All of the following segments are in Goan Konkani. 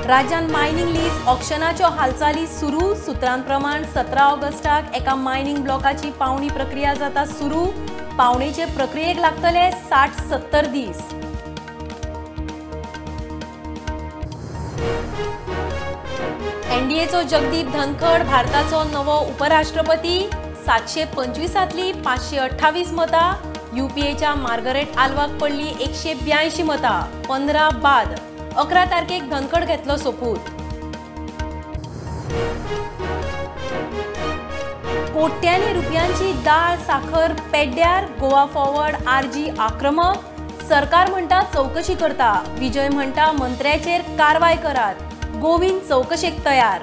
राज्यांत मायनिंग लीज ऑक्शनाच्यो हालचाली सुरू. सुत्रांप्रमाण 17 ऑगस्टाक एका मायनिंग ब्लॉकाची पावणी प्रक्रिया जाता सुरू. पावणेचे प्रक्रियेक लागतले 60-70 दीस. एनडीएचो जगदीप धनखड भारताचो नवो उपराष्ट्रपती. 725तली 528 मतां. युपीएच्या मार्गरेट आल्वाक पडली 182 मतां, 15 बाद. 11 तारखेक धनखड घेतलो सोपूत. कोट्यांनी रुपयांची दाळ साखर पेड्ड्यार. गोवा फॉरवर्ड आरजी आक्रमक. सरकार म्हणटा चवकशी करता. विजय म्हणटा मंत्र्याचेर कारवाय करात. गोविंद चवकशेक तयार.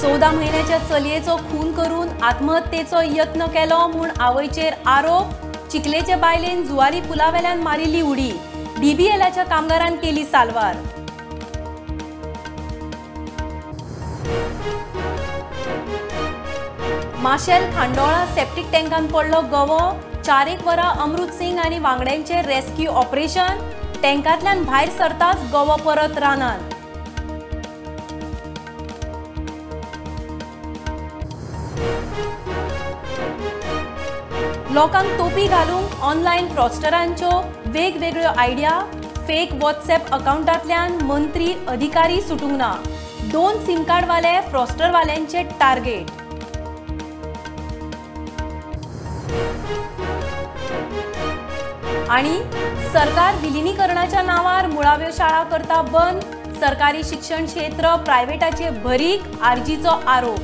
चौदा म्हयन्याच्या चलयेचो खून करून आत्महत्येचो यत्न केलो म्हूण आवयचेर आरोप. चिखलेचे बायलेन जुवारी पुलावेल्यान मारिल्ली उडी. डीबीएलाच्या कामगारान केली साल्वार. माशेल खांडोळा सेप्टीक टँकान पडलो गवो. 4-1 वरां अमृत सिंग आनी वांगड्यांचे रेस्क्यू ऑपरेशन. टँकांतल्यान भायर सरताच गवो परत रानांत. लोकांक तोपी घालूंक ऑनलायन फ्रॉस्टरांच्यो वेगवेगळ्यो आयडिया. फेक व्हॉट्सएप अकाउंटांतल्यान मंत्री अधिकारी सुटूंक ना. 2 सिम कार्डवाले फ्रॉस्टरवाल्यांचे टार्गेट. आणि सरकार विलिनीकरणाच्या नावार मुळाव्यो शाळा करता बंद. सरकारी शिक्षण क्षेत्र प्रायव्हेटाचे भरीक. आरजीचो आरोप.